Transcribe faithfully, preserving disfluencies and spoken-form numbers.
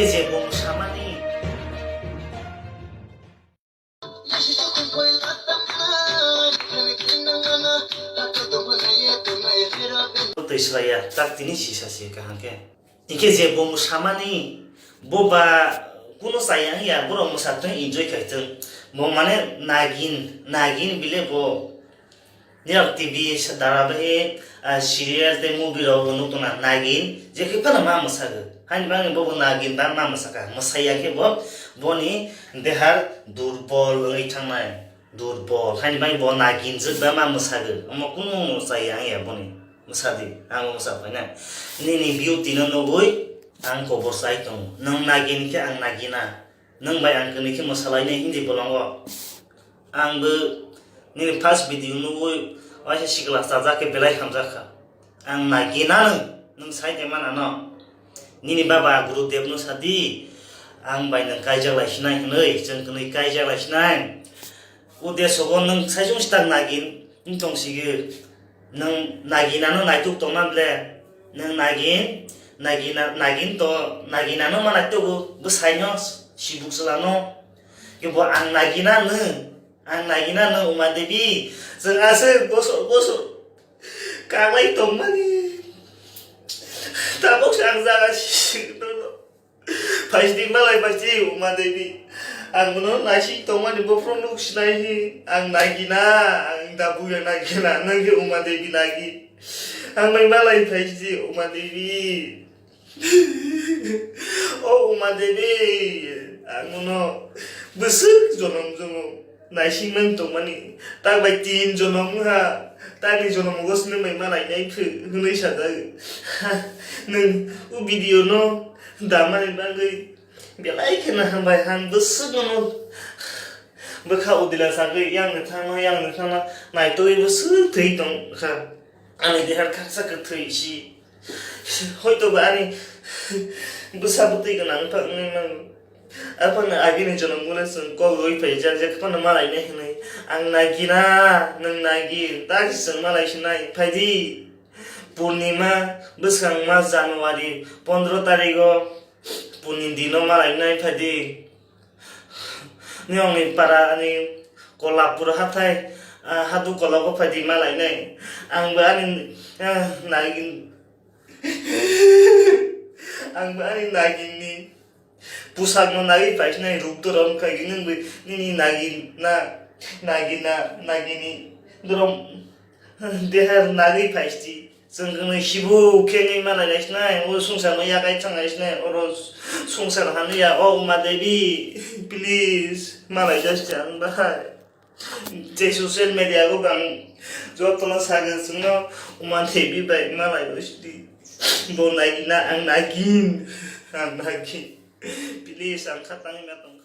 Je bo mwsamani. Twi swlaiya, tak tini sisa se kaham khe. Hinkhe je bo mwsamani, bo ba kuno chaya wngya, borok mwsatwi enjoy khaitwng. Bo mane nagin, nagin bile bo. Nirok T V sa dara bai, ah, serial tei movie rok bo nuk tongna nagin, je khe phano ma mwsago. Haini bagwi bo bo nagin ba ma mwsaka. Mwsaiya khe bo, boni dehar durbol wngwi thangnai. Durbol. Haini bagwi bo nagin jwk ba ma mwsago. Omo kunu chaya wngya boni mwsadi. Ang bo mwsa phaina. Nini beauty no nugwi ang kobor chai tongo. Nwng nagin khe ang nagina. Nwng bai ang kwnwi khe mwsalainai hindi bolongo. Ang bo nini first video nugwi waisa sikla chajak khe belai hamjak kha. Ang nagina nwng, nwng sai de mana no. Nini baba Gurudev no sadi, ang bai nwng kaijak lai sinai hwnwi, chwng kwnwi kaijak lai sinai. O desogo nwng saichung sitak nagin wng tong sigi. Nwng nagina no naituk tongma ble. Nwng nagin, nagina, nagin to, nagina no ma naitugo bwsai no, sibuk chwla no. Kebo ang nagina nwng, ang nagina nwng Uma Devi. Chwng aswk bosor bosor kaglai tongmani. Tabuk se ang jaga si no no. Phaisdi malai phaisdi Uma Devi. Ang bono naising tongmani bophuru nuk sinai hi. Ang nagina, ang dabu ya nagina, nang khe Uma Devi nagi. Ang bai malai phaisdi Uma Devi. O Uma Devi, ang bono bwswk jonom jonom naisingmani tongmani, tak bai tin jonom wngkha, tani jonom o swnwi bai ma nainai phw hwnwi sajak. Nwng o video no damani bagwi belai kheno hambai, ang bwswk no bwkha udila sagwi yang ni thangma, yang ni thangma naitugwi bwswk thwi tongkha. Ani deha khaksa kwthwi si. Hoito ba ani bwsa bwtwi gwnang wngkha wngwi mano. Aphano agini jonom gwnang chwng kok rwi phaijak, je phano malainai hwnwi. Ang nagina, nwng nagin, ta se chwng malai sinai. Phaidi Purnima bwskang mas January pondro tarigo puni dino malainai phaidi. Niyongni para ani Kolapur hathai, ah, hadu kologo phaidi malainai. Ang bo ani, ah, nagin, ang bo ani nagin ni pusakno nagwi paisinai ruk dorom khai nini, nini nagin na, nagin na, nagini dorom. Deha nagwi phaisti. Chwng kwnwi sibu khe wngwi ma nai nai sinai, o swngcharno yakai thang nai sinai, oro swngchar hanu ya, o Uma Devi, please, ma lai just chan bahai. Je social media go bang jotono saga chwngno Uma Devi bai ma lai sidi. Bo nagina ang nagin, ang nagin. Please, ang khatang ma tong.